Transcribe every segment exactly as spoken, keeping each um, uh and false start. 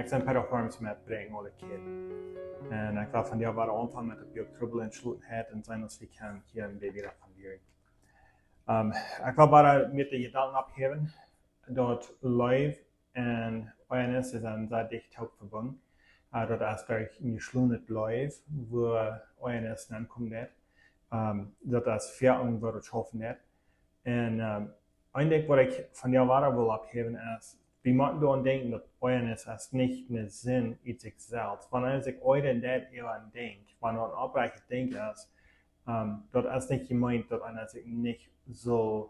Ekj sie Peter Harms met Brinjen aule Kjäden. Un ekj well vondoag wada aunfangen met daut Buak Trubbel un Schlotenheit un seenen aus wie kjennen hia een bät wieda von lieren. Ehm, ekj well wada met de Jedanken opphäwen daut Leew un Oajanis sent sea dicht toop vebungen. Eh, daut es derch een jeschlonet Leew, wua Oajanis nenkomen deit. Ehm, daut es Veachten, wua daut schaufen deit. Un, ehm, een Dinkj waut ekj vondoag wada well opphäwen es, wie motten doaraun denkjen daut Oajanis es nich eene Sind en sikj selfst. Wan eena sikj oajren deit äwa een Dinkj, wan daut een oprajchtet Dinkj es, ehm, daut es nich jemeent daut eena sikj nich saul,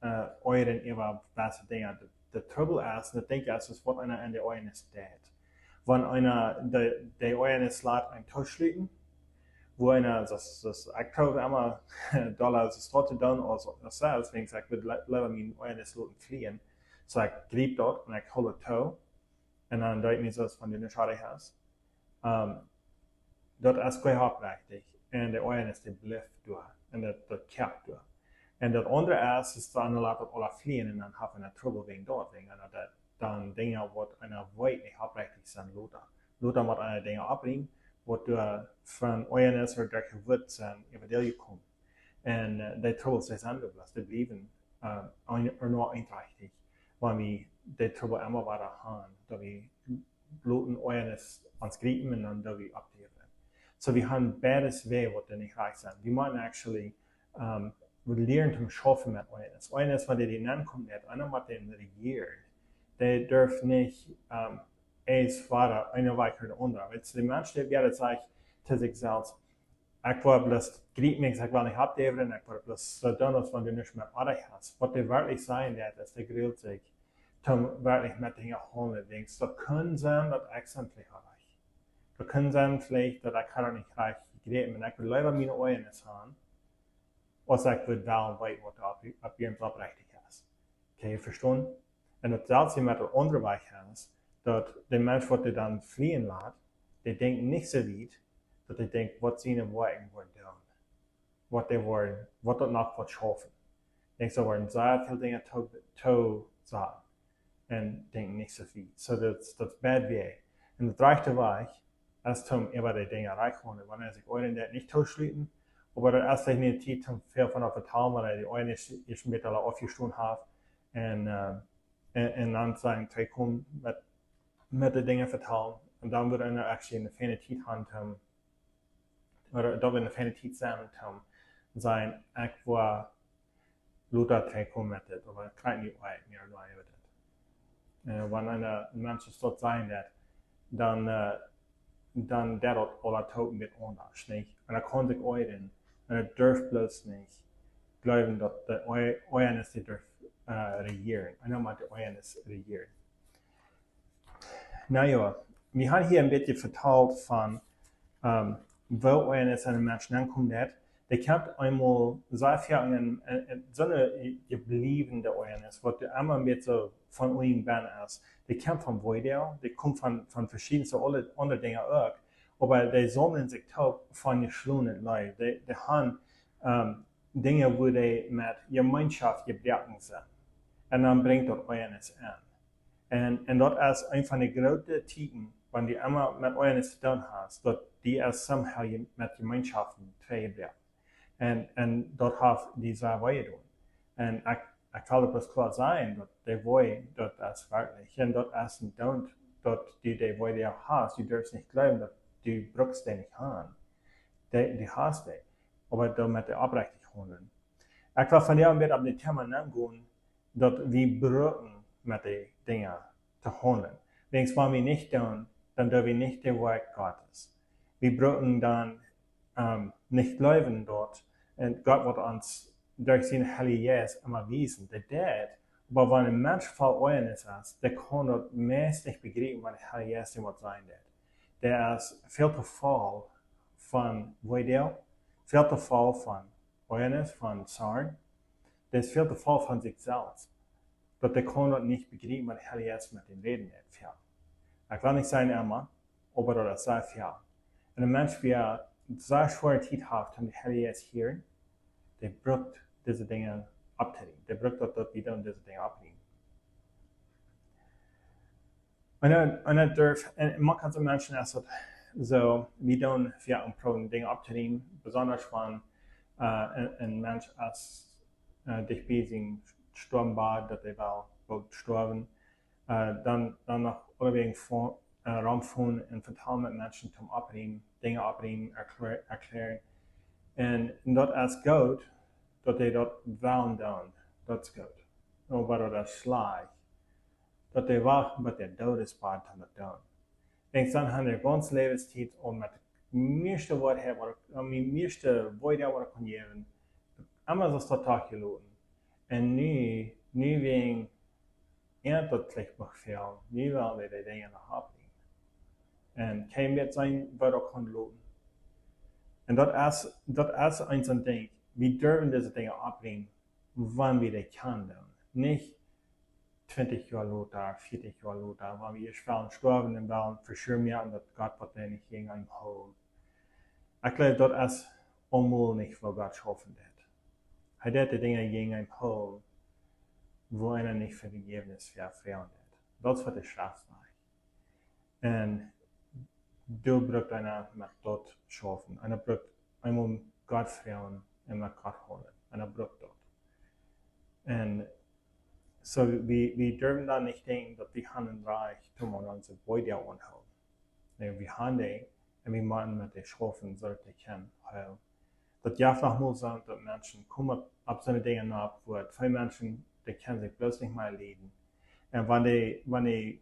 eh, oajren äwa jewesse Dinja. De, de Trubbel es, un daut denkj ekj es, es waut eena aun de Oajanis deit. Wan eena de, de Oajanis lat eenen tooschluten, wua eena, daut, daut, ekj proow emma dolla daut to doonen aus, aus selfst, wiels ekj well le-, leewa miene Oajanis loten flieen. Soo ekj griep daut un ekj hool daut too. Un dan denkj ekj mie soo aus wan du nich oajren hast. Ehm, daut es kjeen oprajchtet. Un de Oajanis dee blift doa. Un daut, daut kjricht doa. Un daut aundre es, es dan lat daut aula flieen un dan haft eena Trubbel wäajen daut, wäajen daut, dan Dinja waut eena weet nich oprajchtet sent lota. Lota mott eena Dinja opriemen, waut doa von Oajanis ooda derch de Wut sent, äwa dee jekomen. Un, eh, de Trubbels, dee sent doa bloos, dee bliewen, eh, een-, een-, eenrajchtet. Wan wie de Trubbel emma wada haben, daut wie bloos Oajanis ons griepen un dan daut wie oppjäwen. Soo, wie haben beides Wäaj waut doa nich rajcht sent. Wie motten actually, ehm, wie lieren to schaufen met Oajanis. Oajanis, wan dee nenkomen deit, eena mott dän rejieren. Dee derf nich, ehm, eent wieda, eena wieda de aundra. Weetst, de Mensch, dee wada sajcht to sikj selfst, ekj well bloos griepen, ekj well nich oppjäwen, ekj well bloos soo doonen aus wan du nuscht met oajren hast. Waut dee werkjlich sajen deit, es, dee grult sikj, toom werkjlich met Dinja haundlen. Denkjst, daut kaun sennen daut ekj sie veleicht oajren. Daut kaun sennen veleicht daut ekj ha daut nich rajcht jejräpen un ekj well leewa miene Oajanis haben, aus ekj well wellen weeten waut doa opp, opp jims oprajchtet es. Kjenn jie vestonen? Un daut selfst met daut aundre Wajch es, daut de Mensch waut dee dan flieen lat, dee denkjt nich soo wiet, daut dee denkjt waut siene Woakjen woaren doonen. Waut dee woaren, waut daut noch woat schaufen. Denkjt, see woaren sea väl Dinja to, to sajen. Un denkjt nich soo wiet. Soo daut, daut es bad Wäaj. Un de rajchte Wajch es toom äwa de Dinja rajcht gonen. Wan eena sikj oajren deit, nich tooschluten, oba daut es veleicht nich de Tiet toom väl von opp vetalen, wan eena de Oajanis ieescht, ieescht een bät aul oppjestonen haft. Un, eh, un, un dan sien trigj komen met, met de Dinja vetalen. Un dan woat eena actually eene feine Tiet haben, ooda daut woat eene feine Tiet sennen, om to sajen, ekj woa lota trigj komen met dit, oba ekj kjrie nu nich mea, nich mea met dit. Eh, wan een, eh, Mensch daut sajen deit, dan, eh, dan deit daut aula toop een bät aundasch, nich? Un dan kaun sikj oajren, un daut derf bloos nich jleewen daut de Oaj-, Oajanis dee derf, eh, rejieren. Un dan mott de Oajanis rejieren. Na jo, wie haben hia een bät vetalt von, ehm, woo Oajanis aun een Mensch aunkomen deit. Dee kjemt eemol sea väl en, en, en soone jebliewne Oajanis, waut emma een bät soo von unjen bennen es. Dee kjemt von Weedoag, dee kjemt von, von veschiedne aundre Dinja uk. Oba dee saumlen sikj toop von jeschlonen Leew. Dee, dee haben, ehm, Dinja, wua dee met Jemeenschoft jebroaken sent. Un dan brinjt daut Oajanis aun. Un, un daut es een von de groote Tieekjen, wan du emma met Oajanis to doonen hast, daut dee es somehow je-, met Jemeenschoft trigj jebroaken. Un, un daut haft dee sea wee jedonen. Un ekj, ekj well daut bloos kloa sajen, daut dee wee, daut es werkjlich. Un daut es een Doont, daut du dee wee dee hast, du derfst nich jleewen daut du brukst dee nich haben. Dee, du hast dee. Oba doamet dee oprajcht haundlen. Ekj well vondoag een bät opp dit Thema nengonen, daut wie brucken met de Dinja to haundlen. Wiels wan wie nich doonen, dan doo wie nich de Woakj Gottes. Wie brucken dan, ehm, nich jleewen daut, un Gott woat ons derch sienen Heiljen Jeist emma wiesen. Dee deit, oba wan een Mensch voll Oajanis es, dee kaun daut meist nich bejriepen, wan de Heilje Jeist am waut sajen deit. Dee es väl too voll von Weedoag, väl too voll von Oajanis, von Zorn. Dee es väl too voll von sikj selfst. Daut dee kaun daut nich bejriepen, wan de Heilje Jeist met am räden deit, väl. Ekj well nich sajen emma, oba daut es sea väl. Un een Mensch, waut sea schwoare Tiet haft, om de Heilje Jeist to hieren, dee brukt dise Dinja opptorieemen. Dee brukt daut, daut wie dan dise Dinja opptorieemen. En, en daut Dorf, en, en mank soone Menschen es daut soo, wie doonen, wie proowen Dinja opptorieemen, besonda wan äh, en, en Mensch es äh, dicht bie sien Stoawenbad, daut hee well boolt stoawen, äh, dan, dan noch aulawäajen von, äh, romfoaren un vetalen met Menschen toom oppriemen, Dinja opprieemen, erkläa-, erkläaren. Un, un daut es goot, daut hee daut well doonen, daut es goot. Oba daut es schlajcht, daut hee wacht bat hee doot es, bat hee daut deit. Denkj dan aun de gaunze Läwenstiet aul met de mieeschte Woarheit, waut ekj, aun mien mieeschte Woarheit, waut ekj kunn jäwen, emma soo daut toch jeloten. Un nu, nu wäajen ea daut veleicht noch väl, nu well hee de Dinja noch opprieemen. Un kjeen mea seenen, waut ekj kunn loten. Un daut es, daut es eent soon Dinkj. Wie derwen dise Dinja opprieemen, wan wie daut kjennen doonen. Nich twintich Joa lota, vieetich Joa lota, wan wie ieescht wellen stoawen un wellen veschwäaren, daut Gott waut dee nich jäajen eenem hoolen. Ekj jleew, daut es aulmol nich, waut Gott schaufen deit. Hee deit de Dinja jäajen eenem hoolen, wua eena nich fa Vejäwnis vefroagen deit. Daut es waut de Schreft sajcht. Un doa brukt eena met daut schaufen. Eena brukt eemol Gott froagen un met Gott hoolen. Eena brukt daut. Un soo, wie, wie derwen dan nich denkjen, daut wie haben Rajcht, om aun onse Woarheit auntohoolen. Nä, wie haben dee, un wie motten met dee schaufen, soo daut dee kjennen heelen. Daut jeft noch mol soo, daut Menschen komen opp, opp soone Dinja opp, wua twee Menschen, dee kjennen sikj bloos nich mea lieden. Un wan dee, wan dee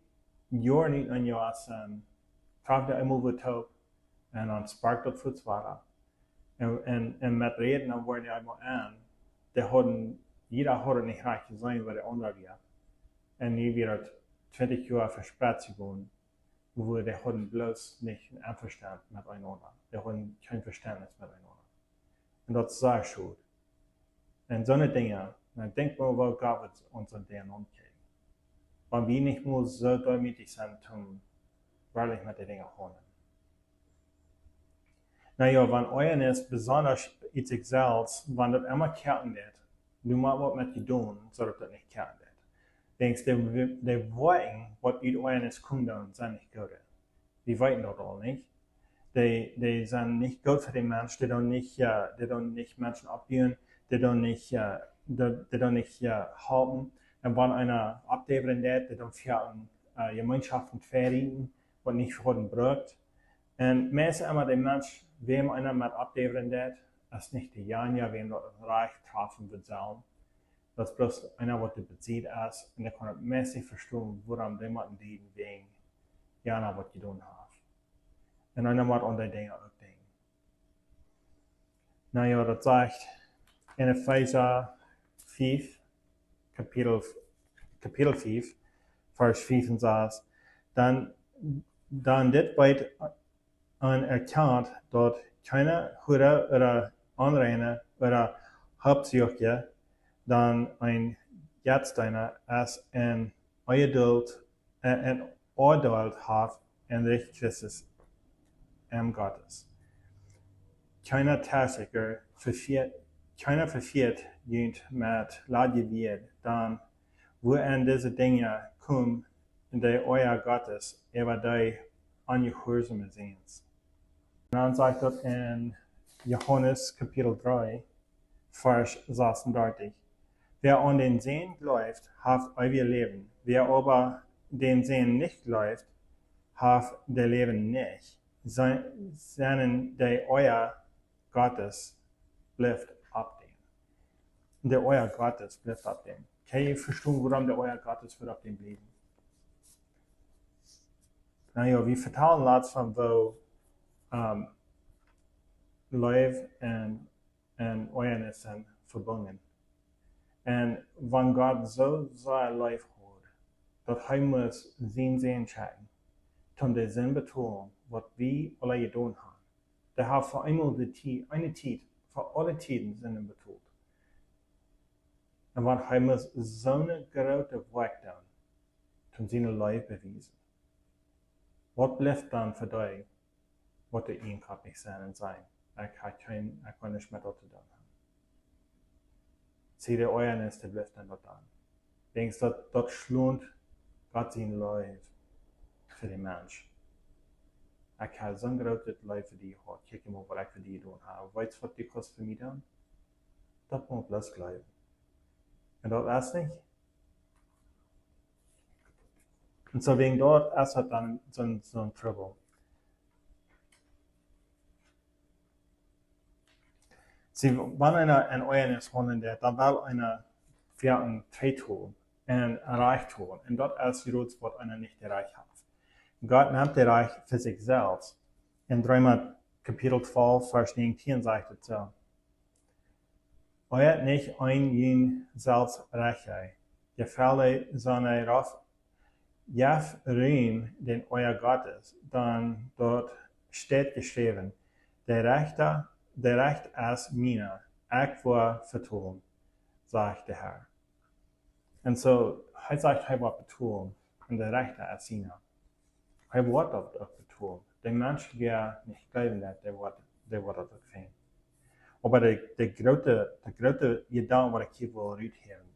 Joaren nich aun Joa sent, trafen dee eemol wada toop un dan sparkjt daut fuaz wada. Un, un, un met räden, dan woaren dee eemol aun. Dee hauden, jieda haud nich rajcht jeseenen, waut de aundra deed. Un nu wia daut twintich Joa vespräakjen jegonen, wua dee hauden bloos nich een Enveständnis met eenaunda. Dee hauden kjeen Veständnis met eenaunda. Un daut es sea schod. Un soone Dinja, dan denkj mol, woo Gott ons aun dee aunjeit. Wan wie nich mol soo deemootich sent, om werkjlich met dee Dinja to gonen. Na jo, wan Oajanis besonda ut sikj selfst, wan daut emma kjäakjen deit, nu mott waut met jedonen, soo daut daut nich kjäakjen deit. Denkjst, dee, dee Woakjen, waut ut Oajanis komen, dan sent nich goode. Wie weeten daut aul, nich? Dee, dee sent nich goot fa dän Mensch, dee doonen nich, äh, dee doonen nich Menschen oppbuen, dee doonen nich, äh, dee, dee doonen nich, äh, halpen. Un wan eena oppdäwren deit, dee doonen via een, äh, Jemeenschoft vefrieen, waut nich fa Gott brukt. Un meist emma de Mensch, wäm eena met oppdäwren deit, es nich dejanja, wäm daut rajcht trafen woat sellen. Daut es bloos eena, waut doa besied es, un dee kaun daut meist nich vestonen, wuarom dee mott lieden wäajen jana waut jedonen haft. Un eena mott aun dee Dinja uk denkjen. Na jo, daut sajcht en Efeesa fief, Kapitel, Kapitel fief, Varsch fief un sas, dan, dan dit weet un erkjant, daut kjeena Huda ooda Onreina ooda Hoffsuchtja dan een Jetzdeena es, en Ongedult, äh, en Oadeel haft en Recht Christus, em Gottes. Kjeena Täaschtkjikja vefieet, kjeena vefieet junt met ladje Wieed, dan woo en dise Dinja komen dee Oaja Gottes äwa dee onjehuarsaum sent. Un dan sajcht daut en Johanes Kapitel dree, Varsch sasuntachentich: Wäa aun dän Sän jleeft, haft eewjet Läwen. Wäa oba dän Sän nich jleeft, haft daut Läwen nich, se-, sennen dee Oaja Gottes blift opp däm. De Oaja Gottes blift opp däm. Kjenn jie vestonen, wuarom de Oaja Gottes woat opp däm bliewen? Na jo, wie vetalen latst von woo, ähm, Leew un, un Oajanis sent vebungen. Un wan Gott soo sea leef haud, daut hee must sienen Sän schekjen, om de Sind betolen, waut wie aula jedonen haben. Dee haft fa eemol de Tiet, eene Tiet, fa aule Tieden Sinden betolt. Un wan hee must soone groote Woakj doonen, om siene Leew bewiesen, waut blift dan fa dee, waut de Ieenkopf nich sent un sajen: "Ekj hab kjeen, ekj well nuscht met daut to doonen haben"? See, de Oajanis, dee blift dan doa aun. Denkjst, daut, daut schlont Gott siene Leew? fa dän Mensch. Ekj hab soon grootet Leew fa die jehaut. Kjikj mol waut ekj fa die jedonen hab. Weetst waut du kaust fa mie doonen? Daut mott bloos jleewen. Un daut es nich. Un soo wäajen daut es daut dan soon, soon Trubbel. See, wan eena en Oajanis haundlen deit, dan well eena fa een Tree doonen un een Rajcht doonen. Un daut es jrods waut eena nich daut Rajcht haft. Gott nemt daut Rajcht fa sikj selfst. En Reema Kapitel twalf, Varsch näajentieen sajcht et soo: Oajat nich een jun selfst rajcht, jefelt, sonda jeft Rum dän Oaja Gottes, dan daut steit jeschräwen: De Rajcht, de Rajcht es mien, ekj woa betolen, sajcht de Herr. Un soo, hee sajcht, hee woat betolen, un de Rajcht es sien. Hee woat daut uk betolen. De Mensch woat nich jleewen daut, dee woat, dee woat daut uk finjen. Oba de, de groote, de groote Jedanke waut ekj hia well ruthäwen,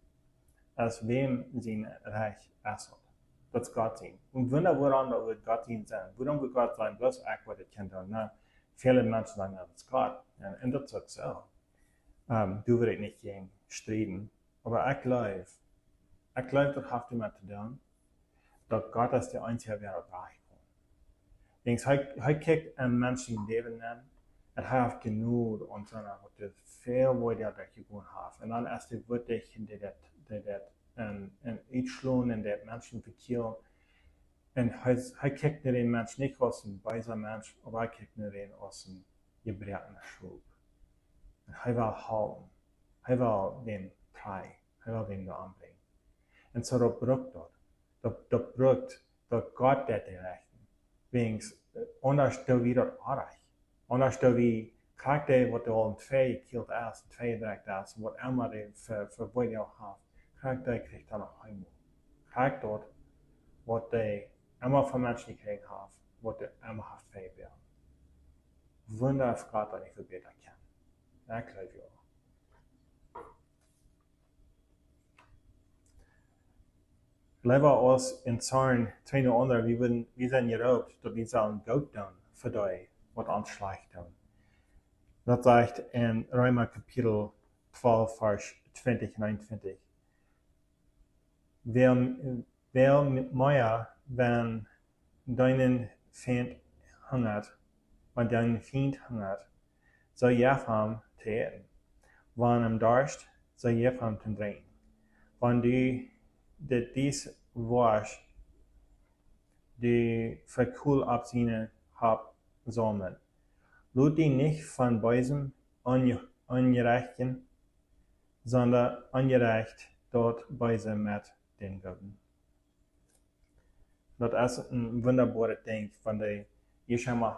es wäm sien Rajcht es daut? Daut es Gott sien. Un wunda wuarom daut wudd Gott sien sennen. Wuarom wudd Gott sajen, bloos ekj woa daut kjennen doonen? Na, väle Menschen sajen, na, daut es Gott. Un, un daut es uk soo. Ehm, doa well ekj nich jäajen strieden. Oba ekj jleew, ekj jleew daut haft doamet to doonen, daut Gott es de eensja, wäa daut rajcht kaun. Denkjst, hee, hee kjikjt een Mensch sien Läwen aun, un hee haft jenuach aun soone, waut väl Moot doa derchjegonen haft. Un dan es hee wieetich, dee daut, dee daut, un, un utschlonen, un daut Menschen vekjielen. Un hee, hee kjikjt no dän Mensch nich aus een beesa Mensch, oba hee kjikjt no dän aus een jebroakna Schop. Un hee well halpen. Hee well dän trigj. Hee well dän doa aunbrinjen. Un soo daut brukt daut. Daut, daut brukt daut Gott daut dee rajcht. Wäajen, eh, aundasch doo wie daut oajch. Aundasch doo wie krakjt dee, waut doa aul twee jekjielt es, twee jedrekjt es, waut emma dee fa, fa Moot haft, krakjt dee kjricht dan noch eemol. Krakjt daut, waut dee emma von Menschen jekjräajen haft, waut dee emma haft vejäft. Wunda aus Gott daut nich väl bäta kaun. Ekj jleew jo. Leewa aus en Zorn tweschen aundre, wie wudden, wie sent jeroopt, daut wie sellen goot doonen fa dee, waut ons schlajcht doonen. Daut sajcht en Reema Kapitel twalf, Varsch twintich un eenuntwintich. Wäa, wäa mea, wan dien Fient hungat, wan dien Fient hungat, soo jeff am to äten. Wan am darscht, soo jeff am to drinkjen. Wan du dit dies woascht, du Fäakjol opp siene Haupt saumlen. Lot die nich von Beesem aunje-, aunjerechten, sonda aunjerecht daut Beese met dän Gooden. Daut es een wundaboaret Dinkj, wan dee, hia scheen wie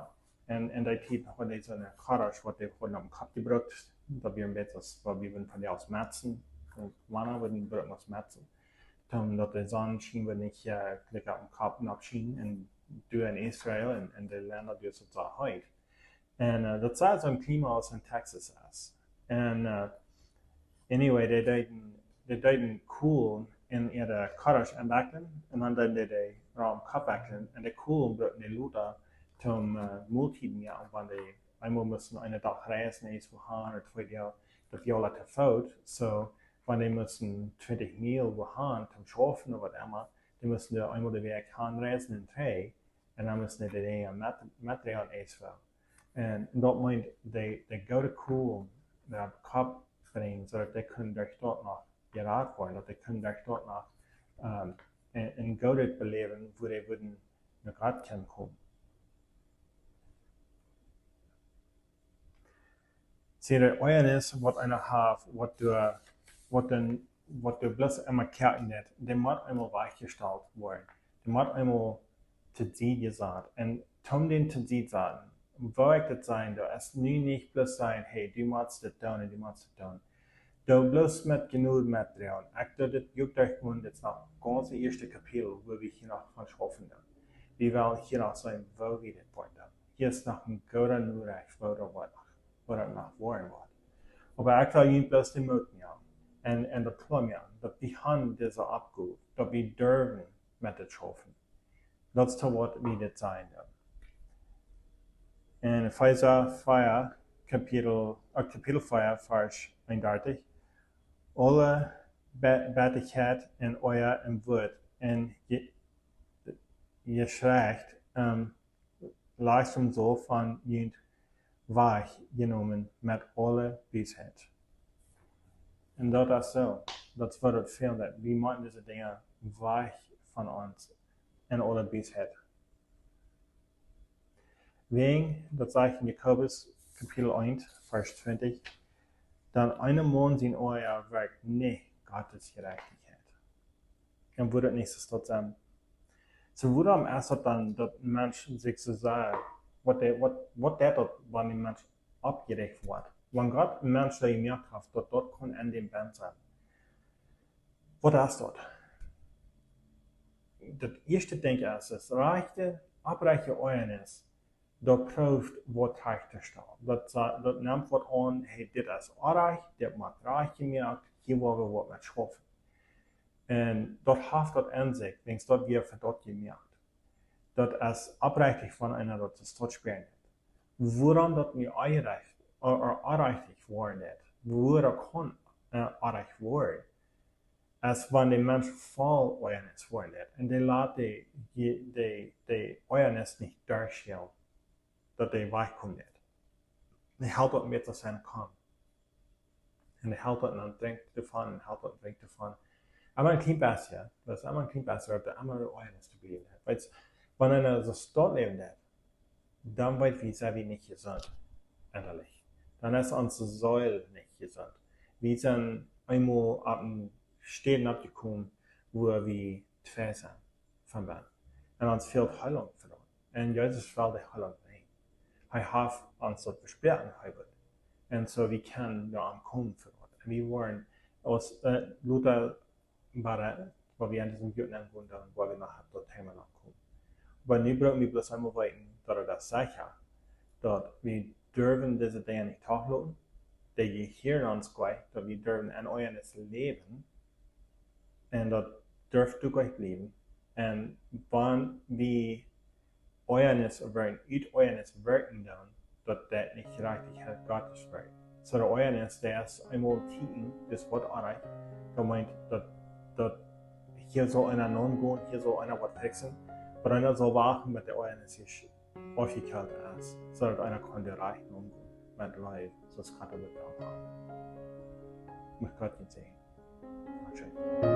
en, en dee Tiet noch, wan dee soone Karasch, waut dee hauden oppem Kopp jebrukt, daut wia een bät aus, waut wie wudden vondoag aus Metzen, un Mana wudden brucken aus Metzen. Toom daut de Sonn schien, wudd nich, eh, jlikj oppem Kopp noppschienen, un doa en Israel un, un de Lenda, doa es et soo heet. Un, eh, daut sach soon Klima aus en Texas es. Un, eh, anyway, dee deeden, dee deeden Kolen en äare Karasch enwekjlen, un dan deeden dee dee rom Kopp wekjlen, un de Kolen bruckten dee lota toom, eh, Moltieden, jo, wan dee eemol musten eenen Dach reisen, eent wua han, ooda twee Doag, daut wia aul to foot, soo, wan dee musten twintich Miel wua han, toom schaufen ooda waut emma, dee musten dee eemol de Wäakj han reisen un trigj, un dan musten dee de Dinja met, metdroagen, eent wua. Un, un daut meent, dee, dee goode Kolen, dee oppem Kopp brinjen, soo daut dee kunnen derch daut noch jerat woaren, daut dee kunnen derch daut noch, ehm, een, een goodet Beläwen, wua dee wudden no Gott kjennen komen. See, de Oajanis, waut eena haft, waut doa, waut dän, waut doa bloos emma kjikjen deit, dee mott eemol wajchjestalt woaren. Dee mott eemol to Sied jesat. Un toom dän to Sied saten, woo ekj daut sajen, daut es nu nich bloos sajen, hey, du motst dit doonen un du motst dit doonen. Doo bloos met Jnod metdroagen. Ekj doo dit uk derch, un dit es noch gaunz daut ieeschte Kapitel, wua wie hia noch von schaufen doonen. Wie wellen hia noch seenen, woo wie dit woaren doonen. Hia es noch een grootet Norecht, woo daut woat noch, woo daut noch woaren woat. Oba ekj well junt bloos dän Moot moaken. Un, un daut kloa moaken, daut wie han dise Oppgow, daut wie derwen met dit schaufen. Daut es waut wie dit sajen doonen. En Efeesa vea, Kapitel, äh, Kapitel vea, Varsch eenundartich. Aule Be-, Bettakjeit un Oaja un Wut un Je-, Jeschrech, ähm, Leistung saul von junt wajchjenomen met aule Biesheit. Un daut es soo. Daut es waut et fält, daut wie motten dise Dinja wajch von ons en aule Biesheit. Wäajen, daut sajcht en Jakobus Kapitel eent, Varsch twintich, dan een Maun sien Oaja werkjt nich Gottes Jerajchtichkjeit. Dan wudd et nich soo stolt sennen. Soo, wuarom es daut dan, daut Menschen sikj soo sajen, waut dee, waut, waut deit daut, wan een Mensch oppjerecht woat? Wan Gott een Mensch soo jemoakt haft, daut daut kaun en däm bennen sennen. Waut es daut? Daut ieeschte Dinkj es, es rajchte, opprajchte Oajanis, daut prooft waut rajcht to stalen. Daut sa-, daut nemt waut aun, hey, dit es orrajcht, dit mott rajcht jemoakt, hia woa wie waut met schaufen. Un daut haft daut en sikj, wiels daut wia fa daut jemoakt. Daut es opprechtich von eena daut es daut spieren. Wuarom daut nu orrajcht, or, or orrajchtich woaren deit, wua daut kaun, äh, orrajcht woaren, es wan de Mensch voll Oajanis woaren deit. Un dee lat de, de, de, de Oajanis nich derchschellen, daut dee wajchkomen deit. Dee helt daut met aus hee kaun. Un dee helt daut un dan drinkjt doavon un helt daut un drinkjt doavon. Emma een kjlien bät, daut es emma een kjlien bät, daut emma de Oajanis to bliewen haft. Weetst, wan eena soo stolt läwen deit, dan weet wie, sent wie nich jesunt, ennalich. Dan es onse Seel nich jesunt. Wie sent eemol opp een Städ aunjekomen, wua wie twei sent von bennen. Un ons fält Heilunk fa daut. Un Jesus well de Heilunk brinjen. Hee haft ons daut vesproaken, hee woat. Un soo, wie kjennen doa aunkomen fa daut. Un wie woaren aus, äh, Luther, wua wie en disen Buak aunkomen, dan woa wie noch opp daut Thema aunkomen. Oba nu bruck wie bloos eemol weeten, daut et es secha, daut wie derwen dise Dinja nich toloten, dee jehieren ons nich, daut wie derwen en Oajanis läwen, un daut derft uk nich bliewen. Un wan wie Oajanis werkjen, ut Oajanis werkjen dan, daut deit nich Jerajchtichkjeit Gottes werkjen. Soo de Oajanis, dee es eemol een Tieekjen, daut es waut orrajcht. Daut meent daut, daut hia saul eena nogonen, hia saul eena waut fiksen, oba eena saul wachten, bat de Oajanis es aufjekjeelt es, soo daut eena kaun de Rajcht nogonen met Leew, soo aus Gott daut well haben. Mucht Gott junt säajnen. Amen.